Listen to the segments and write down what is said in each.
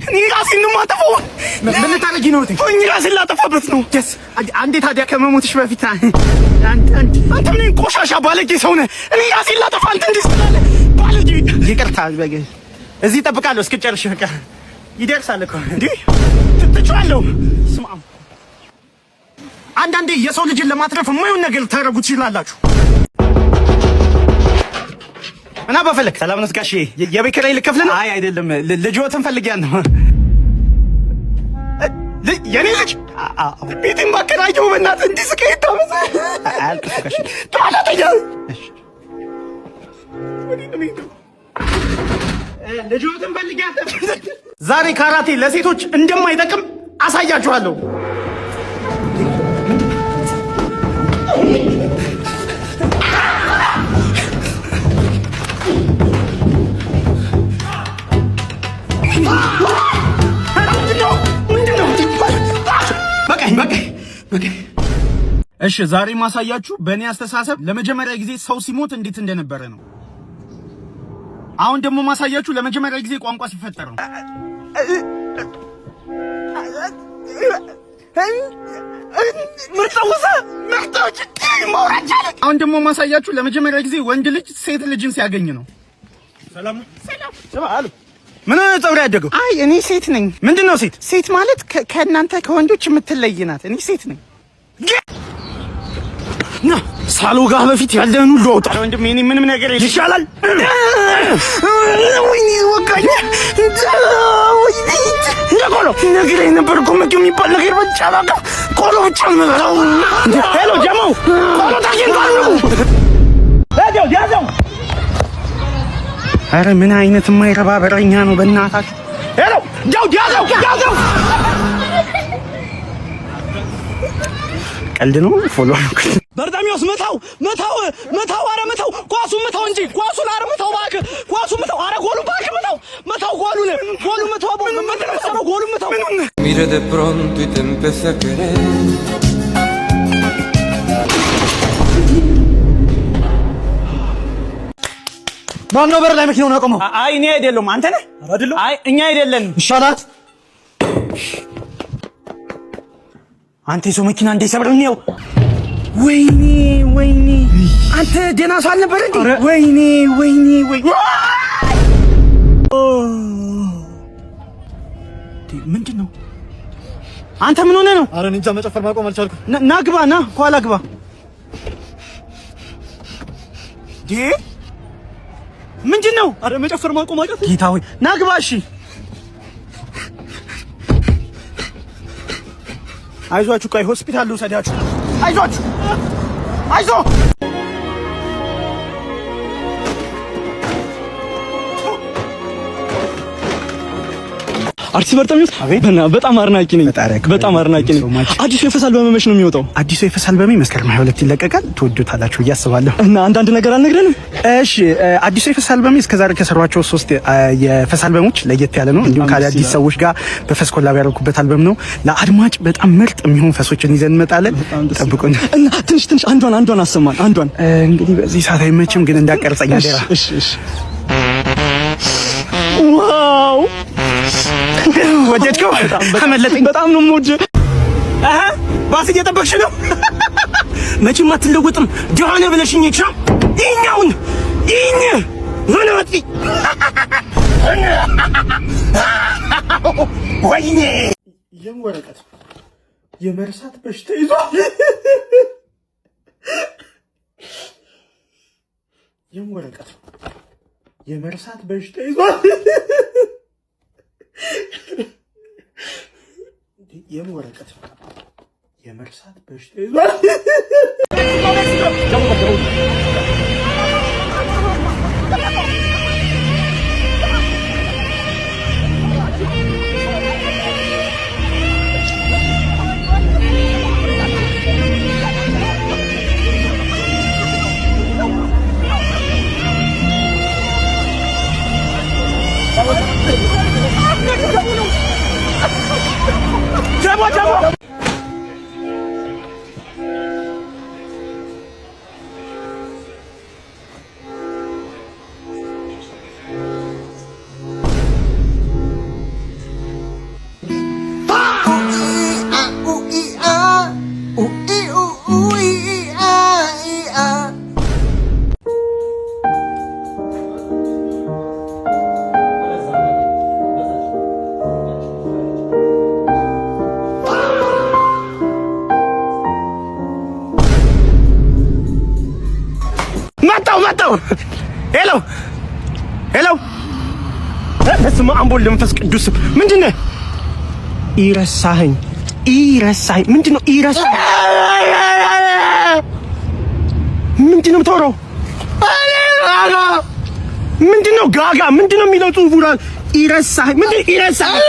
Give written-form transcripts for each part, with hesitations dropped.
እኔ ራሴን ነው የማጠፋው። ምን ልታደርጊ ነው? እኔ ራሴን ላጠፋበት ነው። ደስ አንዴ ታዲያ ከመሞትሽ በፊት አንተ ምን ቆሻሻ ባለጌ ሰው ነህ። እኔ ራሴን ላጠፋ አንተ እንዲህ ስትላለህ ባለጌ። ይቅርታ፣ እዚህ እጠብቃለሁ እስክጨርሽ። በቃ ይደርሳል እኮ እንዴ ትችዋለሁ። ስማ፣ አንዳንዴ የሰው ልጅን ለማትረፍ የማይሆን ነገር ልታደርጉ ትችላላችሁ። እና በፈለክ ሰላም ነው ጋሼ፣ የቤት ኪራይ ልከፍል ነው? አይ አይደለም፣ ልጅዎትን ፈልጊያን ነው። የኔ ልጅ ቤቴን ባከራየው በእናትህ እንዲህ ስቃይ ታመሰ አያልቅሱ ጋሼ። ታላተኛ ልጅዎትን ፈልጊያት። ዛሬ ካራቴ ለሴቶች እንደማይጠቅም አሳያችኋለሁ። እሺ ዛሬ ማሳያችሁ በእኔ አስተሳሰብ ለመጀመሪያ ጊዜ ሰው ሲሞት እንዴት እንደነበረ ነው። አሁን ደግሞ ማሳያችሁ ለመጀመሪያ ጊዜ ቋንቋ ሲፈጠር ነው። አሁን ደግሞ ማሳያችሁ ለመጀመሪያ ጊዜ ወንድ ልጅ ሴት ልጅን ሲያገኝ ነው። ሰላም ነው። ምን ሆነ ፀጉር ያደገው? አይ እኔ ሴት ነኝ። ምንድን ነው ሴት? ሴት ማለት ከእናንተ ከወንዶች የምትለይ ናት። እኔ ሴት ነኝ። ና ሳልወጋህ በፊት ያለህን ሁሉ አውጣ። ወንድሜ እኔ ምንም ነገር ይሻላል። ወይኔ ወጋኝ። ቆሎ ነግሬህ ነበር እኮ ምግብ የሚባል ነገር በልቼ አላውቅም። ቆሎ ብቻ ነው የምበላው። Hello ጀማው ቆሎ ታግኝቷል። ያዘው። ኧረ ምን አይነት የማይረባ በረኛ ነው በእናታችሁ። Hello ዳውድ ያዘው፣ ያዘው። ቀልድ ነው። Follow በርጣሚዎስ መታው፣ መታው፣ መታው! ኧረ መታው! ኳሱን መታው እንጂ ኳሱን! ኧረ መታው እባክህ! ኳሱን መታው! ኧረ ጎሉን እባክህ መታው! መታው! ጎሉን፣ ጎሉን መታው! ምንድን ነው ጎሉን መታው! Miré de pronto y te empecé a querer. ማነው በር ላይ መኪናውን ያቆመው? አይ እኔ አይደለሁም። አንተ ነህ? አይደለሁም። አይ እኛ አይደለንም። ይሻላል። አንተ የሰው መኪና እንዳይሰብር ነው። ወይኔ ወይኔ! አንተ ደህና ሰው አልነበረ እንዴ? ወይኔ ወይኔ ወይ ምንድን ነው? አንተ ምን ሆነህ ነው? ኧረ እኔ እንጃ መጨፈር ማቆም አልቻልኩም። ና ግባ፣ ና ከኋላ ግባ። ምንድን ነው? ኧረ መጨፈር ማቆም አቃተኝ። ጌታ ሆይ ና ግባ። እሺ አይዟችሁ፣ ቆይ ሆስፒታል ልውሰዳችሁ። አይዟችሁ፣ አይዞ አርቲስት በርጣሚዎስ በጣም አድናቂ ነኝ። በጣም አድናቂ ነኝ። አዲሱ የፈስ አልበም መች ነው የሚወጣው? አዲሱ የፈስ አልበሜ መስከረም 22 ይለቀቃል። ትወዱታላችሁ ብዬ አስባለሁ። እና አንዳንድ ነገር አልነግረንም? እሺ፣ አዲሱ የፈስ አልበሜ እስከዛሬ ከሰሯቸው ሶስት የፈስ አልበሞች ለየት ያለ ነው። እንዲሁም ከአዳዲስ ሰዎች ጋር በፈስ collab ያደረኩበት አልበም ነው። ለአድማጭ በጣም ምርጥ የሚሆን ፈሶችን ይዘን እንመጣለን። ጠብቁን። እና ትንሽ ትንሽ አንዷን አንዷን አሰማን። አንዷን እንግዲህ በዚህ ሰዓት አይመችም፣ ግን እንዳቀርጸኝ አደራ። እሺ እሺ። Wow ወደድከው? አመለጠኝ። በጣም ነው የምወደው። አሃ ባስ እየጠበቅሽ ነው። መቼም አትለወጥም። ድሃ ነህ ብለሽኝ ይቻ ይኸኛውን ይህኝ ሆነ ወጥቂ ወይኔ የም ወረቀት የመርሳት በሽታ ይዟል። የም ወረቀት የመርሳት በሽታ ይዟል። የም ወረቀት የመርሳት በሽታ ይዟል። Hello hello hello። በስመ አብ ወወልድ ወመንፈስ ቅዱስ። ምንድን ነህ? ኢረሳኸኝ ኢረሳኸኝ። ምንድን ነው ኢረሳኸኝ? ምንድን ነው የምታወራው? ምንድን ነው ጋጋ? ምንድን ነው የሚለው ጽሁፉ? ኢረሳኸኝ። ምንድን ነው ኢረሳኸኝ?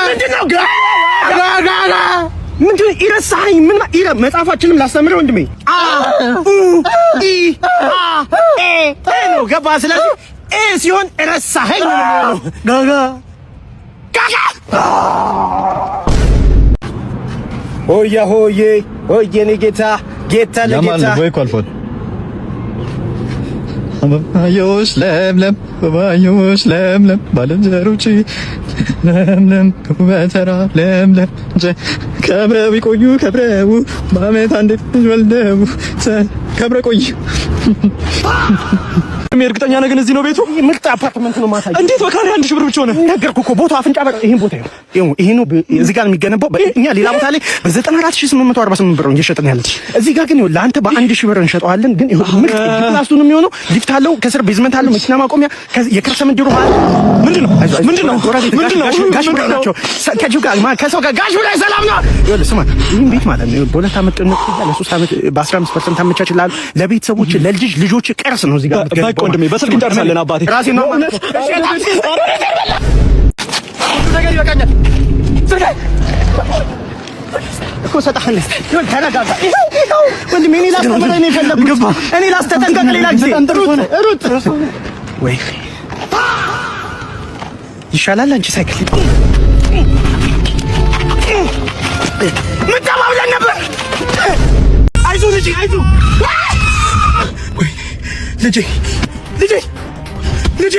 ምንድን ነው ጋጋ? ምንድን ነው ኢረሳኸኝ? ምን ኢረ መጽሐፋችንም ላስተምረው ወንድሜ፣ አ ኡ ኢ አ ኤ ኤ ነው፣ ገባ? ስለዚህ ኤ ሲሆን ረሳኸኝ ነው የሚሆነው። ጋጋ ጋጋ። ሆያ ሆዬ ሆዬ የኔ ጌታ ጌታ ለጌታ ወይ እኮ አልፏል። አበባዮሽ ለምለም፣ አበባዮሽ ለምለም፣ ባልንጀሮቼ ለምለም በተራ ለምለም ከብረው ይቆዩ ከብረው በዓመት አንድ ልጅ ወልደው ከብረው ቆዩ። እርግጠኛ ነህ ግን እዚህ ነው ቤቱ? ምርጥ አፓርትመንት ነው ማሳየው። እንዴት በካሬ 1,000 ብር ብቻ ሆነ? ነገርኩህ እኮ፣ ቦታው አፍንጫ በር። ይሄን ቦታ ይኸው፣ ይሄ ነው እዚህ ጋር የሚገነባው። እኛ ሌላ ቦታ ላይ በ94,848 ብር ነው እየሸጥን ያለን። እዚህ ጋር ግን ይኸው ለአንተ በ1,000 ብር እንሸጠዋለን። ግን ይኸው ምርጥ plus ነው የሚሆነው። ሊፍት አለው፣ ከስር basement አለው፣ መኪና ማቆሚያ፣ የከርሰ ምድር ውሃ። ምንድን ነው? ምንድን ነው? ምንድን ነው? ጋሽ ብራይ ናቸው። ከጂው ጋር ከሰው ጋር ጋሽ ብራይ ሰላም ነው። ይኸውልህ ስማ፣ ይህን ቤት ማለት ነው በ2 ዓመት ቅድመ ክፍያ ለ3 ዓመት በ15% አመቻችልሃለሁ። ለቤተሰቦች ለልጅ ልጆች ቅርስ ነው እዚህ ጋር። በቃ ወንድሜ በስልክ እንጨርሳለን። አባቴ ራሴ ነው ማለት ነገር ይበቃኛል። እኮ እሰጥሃለሁ። ተረጋጋ ወንድሜ። እኔ ላስተምርህ ነው የፈለኩት። እኔ ላስተጠንቀቅ ሌላ ጊዜ ሩጥ ሩጥ ወይ ይሻላል። አንቺ ሳይክል ምን ተባብለን ነበር? አይዞህ ልጄ፣ አይዞህ ወይ ልጄ፣ ልጄ፣ ልጄ።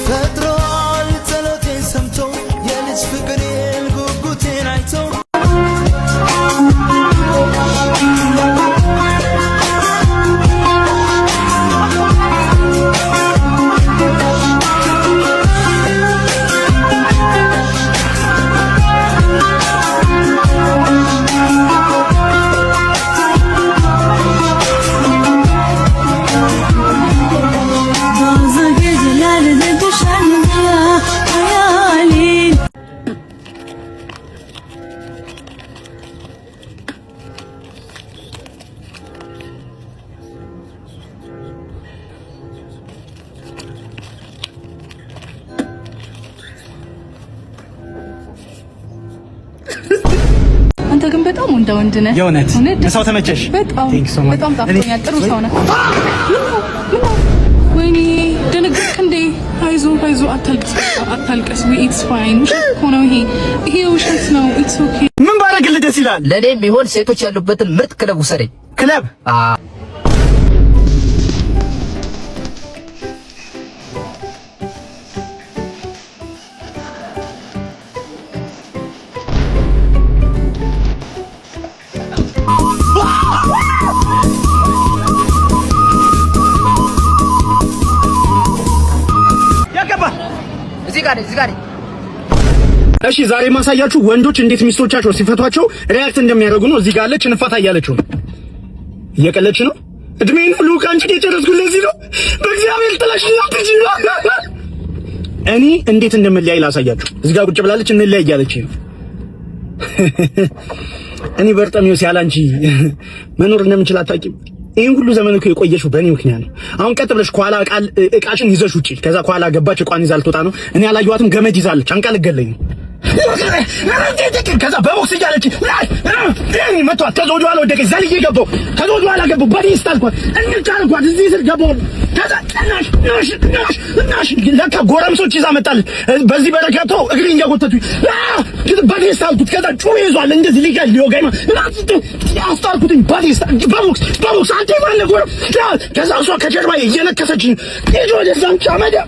ፈጥሯል ጸሎቴን ሰምቶ የልጅ ፍቅሬን ጉጉቴን አይቶ። Bazı gecelerde düşer ya hayalin. አንተ ግን በጣም ወንዳ ወንድ ነህ። የእውነት እውነት ደስ ሰው ተመቸሽ? በጣም Thank you so much. በጣም ጣፍጦኛል። ጥሩ ሰው ነህ። ምነው? ወይኔ ደነገጥክ እንዴ? አይዞ አይዞ፣ አታልቅስ፣ አታልቅስ። It's fine። ውሸት እኮ ነው ይሄ፣ ይሄ ውሸት ነው። It's okay። ምን ባደርግልህ ደስ ይላል? ለእኔ የሚሆን ሴቶች ያሉበትን ምርጥ ክለብ ውሰደኝ። ክለብ። ያገባ እዚህ ጋር ነኝ፣ እዚህ ጋር ነኝ። እሺ ዛሬ ማሳያችሁ ወንዶች እንዴት ሚስቶቻቸው ሲፈቷቸው react እንደሚያደርጉ ነው። እዚህ ጋር አለች፣ እንፋታ እያለችው ነው። እየቀለች ነው። እድሜን ሁሉ ከአንቺ ጋር የጨረስኩት ለዚህ ነው። በእግዚአብሔር ጥለሽኝ አትሂጂ። እኔ እንዴት እንደምለያይ ላሳያችሁ። እዚህ ጋር ቁጭ ብላለች፣ እንለያይ እያለች ነው። እኔ በርጠሚዮስ ያለ አንቺ መኖር እንደምችል አታውቂም። ይህን ሁሉ ዘመን እኮ የቆየሽው በእኔ ምክንያት ነው። አሁን ቀጥ ብለሽ ከኋላ እቃሽን ይዘሽ ውጪ። ከዛ ከኋላ ገባች፣ እቋን ይዛ ልትወጣ ነው። እኔ አላየኋትም፣ ገመድ ይዛለች፣ አንቃ ልገለኝ ነው። ከዛ በቦክስ እያለች መቷት። ከዛ ወደ ኋላ ወደቀች፣ ዘልዬ ገባሁ። ከዛ ወደ ኋላ ገባሁ፣ በቴስታ አልኳት፣ እንጫ አልኳት፣ እዚህ ስር ገባሁ። ከዛ እናሽ እናሽ እናሽ እናሽ ለካ ጎረምሶች ይዛ መጣለች። በዚህ በረከቶ እግሬን እየጎተቱኝ በቴስታ አልኩት። ከዛ ጩቤ ይዟል እንደዚህ ሊገል ሊወጋኝ አስጣልኩትኝ በቴስታ፣ በቦክስ በቦክስ። አንተ ማነህ ጎረም? ከዛ እሷ ከጀርባ እየነከሰችኝ ሂጅ ወደዛ አመዳም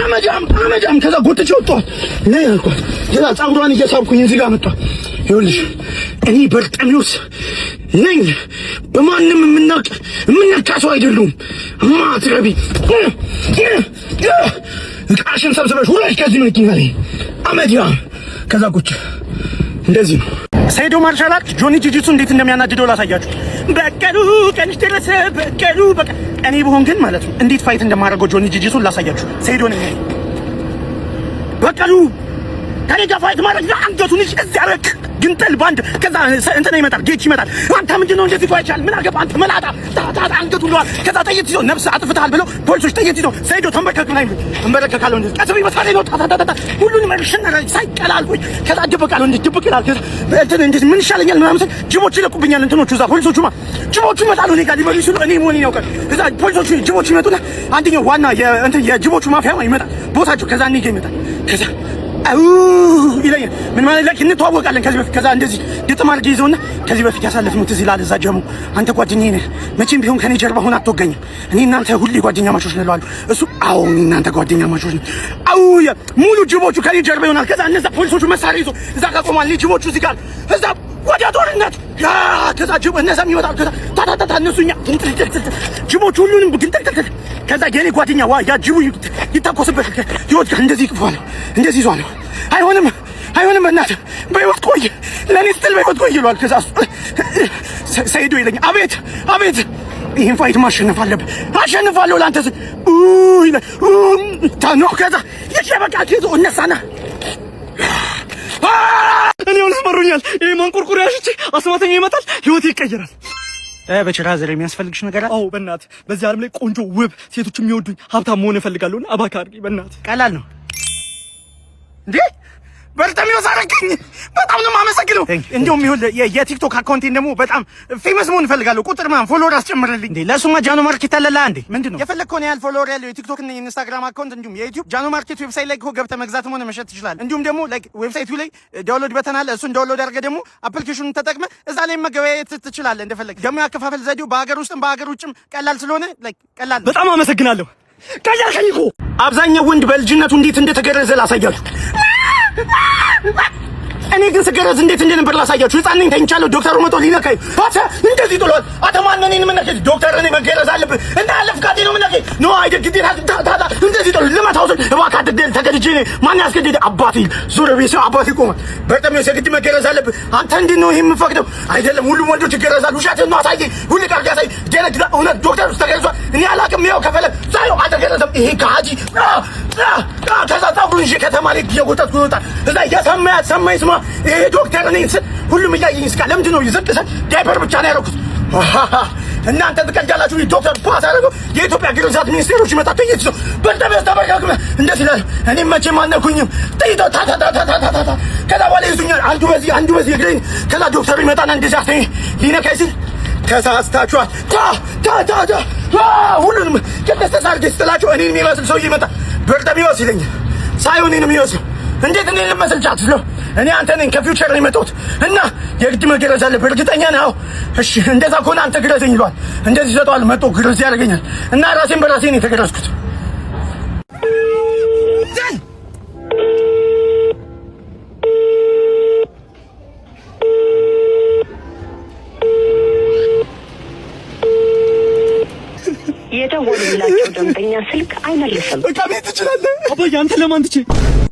አመዳም አመዳም። ከዛ ጎትቼ ወጣኋት፣ ነይ አልኳት። ከዛ ፀጉሯን እየሳብኩኝ እዚህ ጋር መጣሁ። ይኸውልሽ እኔ በርጠሚዎስ ነኝ። በማንም የምናቅ የምነካ ሰው አይደሉም። ማትረቢ እቃሽን ሰብስበሽ ውረጅ ከዚህ መኪና ላይ አመዲያ። ከዛ ቁጭ እንደዚህ ነው። ሰይዶ martial art ጆኒ ጂጂትሱ እንዴት እንደሚያናድደው ላሳያችሁ። በቀሉ ቀንሽ ደረሰ፣ በቀሉ በቃ እኔ ብሆን ግን ማለት ነው እንዴት fight እንደማደርገው ጆኒ ጂጂትሱን ላሳያችሁ። ሰይዶ ነኝ። በቀሉ ከኔ ጋር fight ማድረግ አንገቱን ይዤ እዚያ በቅ ግንጥል ባንድ። ከዛ እንትና ይመጣል፣ ጌች ይመጣል። አንተ ምንድን ነው እንደዚህ fight? ምን አገባ አንተ መላጣ ታ አንገቱን ለዋል። ከዛ ጥይት ይዞ ነፍስ አጥፍተሃል ብለው ፖሊሶች ጥይት ይዞ ሰይዶ ተንበርከክ ላይ እንበረከካለሁ። እንደዚህ ቀስ ብዬ መሳሪያ ነው ታ ታ ታ ሁሉንም እርሽና ሳይቀላልኩኝ ከዛ እደበቃለሁ። እንደዚህ ድብቅ ይላል። ከዛ እንትን እንደዚህ ምን ይሻለኛል ምናምን ስል ጅቦች ይለቁብኛል። እንትኖቹ እዛ ፖሊሶቹ ጅቦቹ ይመጣሉ እኔ ጋር ሊበሉ ሲሉ እኔ መሆኔን ያውቃል። እዛ ፖሊሶቹ ጅቦቹ ይመጡና አንደኛው ዋና የእንትን የጅቦቹ ማፊያ ይመጣል ቦታቸው። ከዛ እኔ ጋር ይመጣል። ከዛ አው ይለኛል። ምን ማለት like እንተዋወቃለን ከዚህ በፊት። ከዛ እንደዚህ ግጥም አድርጌ ይዘውና ከዚህ በፊት ያሳለፍነው ትዝ ይልሃል። እዛ ጀሙ አንተ ጓደኛዬ ነህ፣ መቼም ቢሆን ከኔ ጀርባ ሆነ አትወጋኝም። እኔ እናንተ ሁሌ ጓደኛማቾች ነን እለዋለሁ። እሱ አዎ እኔ እናንተ ጓደኛማቾች ነን። አው ሙሉ ጅቦቹ ከኔ ጀርባ ይሆናል። ከዛ እነዛ ፖሊሶቹ መሳሪያ ይዞ እዛ ጋር ቆሟል። እኔ ጅቦቹ እዚህ ጋር እዛ ወዲያ ጦርነት። ከዛ ጅብ እነዛም ይመጣሉ። ከዛ ታታታታ እነሱ እኛ ግንጥልጥልጥል ጅቦቹ ሁሉንም ግንጥልጥልጥል። ከዛ የኔ ጓደኛ ዋ ያ ጅቡ ይተኮስበት ይወድቃል። እንደዚህ ይቅፏል፣ እንደዚህ ይዟል። አይሆንም አይሆንም፣ በእናትህ በህይወት ቆይ፣ ለእኔ ስትል በህይወት ቆይ ይለዋል። ከዛ ሰይዶ ይለኛል፣ አቤት አቤት፣ ይህን fight ማሸነፍ አለብህ፣ አሸንፋለሁ ለአንተ ስል ታኖ። ከዛ ይዤ በቃ ይዞ እነሳና እኔ እውነት መሮኛል። ይሄ ማንቆርቆሪያ አሽቼ አስማተኛ ይመጣል፣ ህይወቴ ይቀየራል። በችራ ዘር የሚያስፈልግሽ ነገር አለ? አዎ በእናትህ፣ በዚህ ዓለም ላይ ቆንጆ ውብ ሴቶች የሚወዱኝ ሀብታም መሆን እፈልጋለሁና እባክህ አድርጊ በእናትህ። ቀላል ነው እንዴ? በርተሚዮስ አደረገኝ። በጣም ነው የማመሰግነው። እንዲሁም ይሁን የቲክቶክ account ኤን ደግሞ በጣም famous መሆን እፈልጋለሁ። ቁጥር ምናምን follower አስጨምርልኝ። እንዴ ለእሱማ ጃኖ ማርኬት አለላ እንዴ? ምንድን ነው የፈለግከውን ያህል follower ያለው የቲክቶክ እና የኢንስታግራም account እንዲሁም የዩቲዩብ ጃኖ ማርኬት website ላይ እኮ ገብተህ መግዛትም ሆነ መሸጥ ትችላለህ። እንዲሁም ደግሞ like website ኡ ላይ download button አለ። እሱን download አድርገህ ደግሞ application ኑን ተጠቅመህ እዛ ላይ መገበያየት ትችላለህ። እንደፈለግ ደግሞ ያከፋፈል ዘዴው በሀገር ውስጥም በሀገር ውጭም ቀላል ስለሆነ like ቀላል ነው። በጣም አመሰግናለሁ። ቀየርከኝ እኮ። አብዛኛው ወንድ በልጅነቱ እንዴት እንደተገረዘ ላሳያችሁ። እኔ ግን ስገረዝ እንዴት እንደነበር ላሳያችሁ። ህፃን ነኝ፣ ተኝቻለሁ። ዶክተሩ መጥቶ ሊነካኝ አተ እንደዚህ ጥሏል። አተ ማነው እኔን የምነካኝ? ዶክተር እኔ መገረዝ አለብህ እና ያለ ፍቃዴ ነው የምነካኝ። No አይደል ግዴታ ታታ እንደዚህ ጥሎ ልመታው ስል እባክህ አትግደል፣ ተገድጄ እኔ ማን ያስገድደ? አባቴ ዞር ብዬ ሰው አባቴ ቆሟል። በጣም የግድ መገረዝ አለብህ። አንተ እንዴት ነው ይሄ የምፈቅደው? አይደለም ሁሉም ወንዶች ይገረዛሉ። ውሸትህን ነው፣ አሳየኝ። ሁሉ ቃል ያሳይ ደነግዳ እውነት ዶክተር ውስጥ ተገርዟል። እኔ አላውቅም። ያው ከፈለ ዛሬው አልተገረዘም። ይሄ ከሃዲ ከዛ ፀጉሩን ይዤ ከተማ ላይ እየጎተትኩ ይወጣል። እዛ እያሰማ ሰማኝ ስማ ይሄ ዶክተር ነኝ ስል ሁሉም እያየኝ ስቃ ለምንድን ነው ዝቅ ስል ዳይፐር ብቻ ነው ያደረኩት። እናንተ ትቀልዳላችሁ። ዶክተር ፓስ አደረገው። የኢትዮጵያ ግርዛት ሚኒስቴሮች ይመጣ ጥይት ነው በልተበስ ተበርካክመ እንደዚህ ይላል። እኔም መቼም አልነኩኝም። ጥይቶ ታታታታታታ ከዛ በኋላ ይዙኛል። አንዱ በዚህ አንዱ በዚህ እግሬን። ከዛ ዶክተሩ ይመጣና እንደዚህ አስተኝ ሊነካኝ ሲል ተሳስታችኋል። ታ ታ ታ ታ ሁሉንም ቅድስት ሳርጌ ስትላቸው እኔን የሚመስል ሰውዬ ይመጣል። በርጠሚዎስ ይለኛል። ሳይሆን እኔን የሚመስለው እንዴት እኔን ልመስል ቻልክ ስለው እኔ አንተ ነኝ ከ future ነው የመጣሁት እና የግድ መገረዝ አለብህ። እርግጠኛ ነህ? አዎ። እሺ እንደዛ ከሆነ አንተ ግረዘኝ ይለዋል። እንደዚህ ይሰጠዋል። መጥቶ ግርዝ ያደርገኛል እና ራሴን በራሴ ነው የተገረዝኩት። የደወሉላቸው ደንበኛ ስልክ አይመልስም። በቃ ቤት ትችላለህ። አባዬ አንተ ለማን ትቼ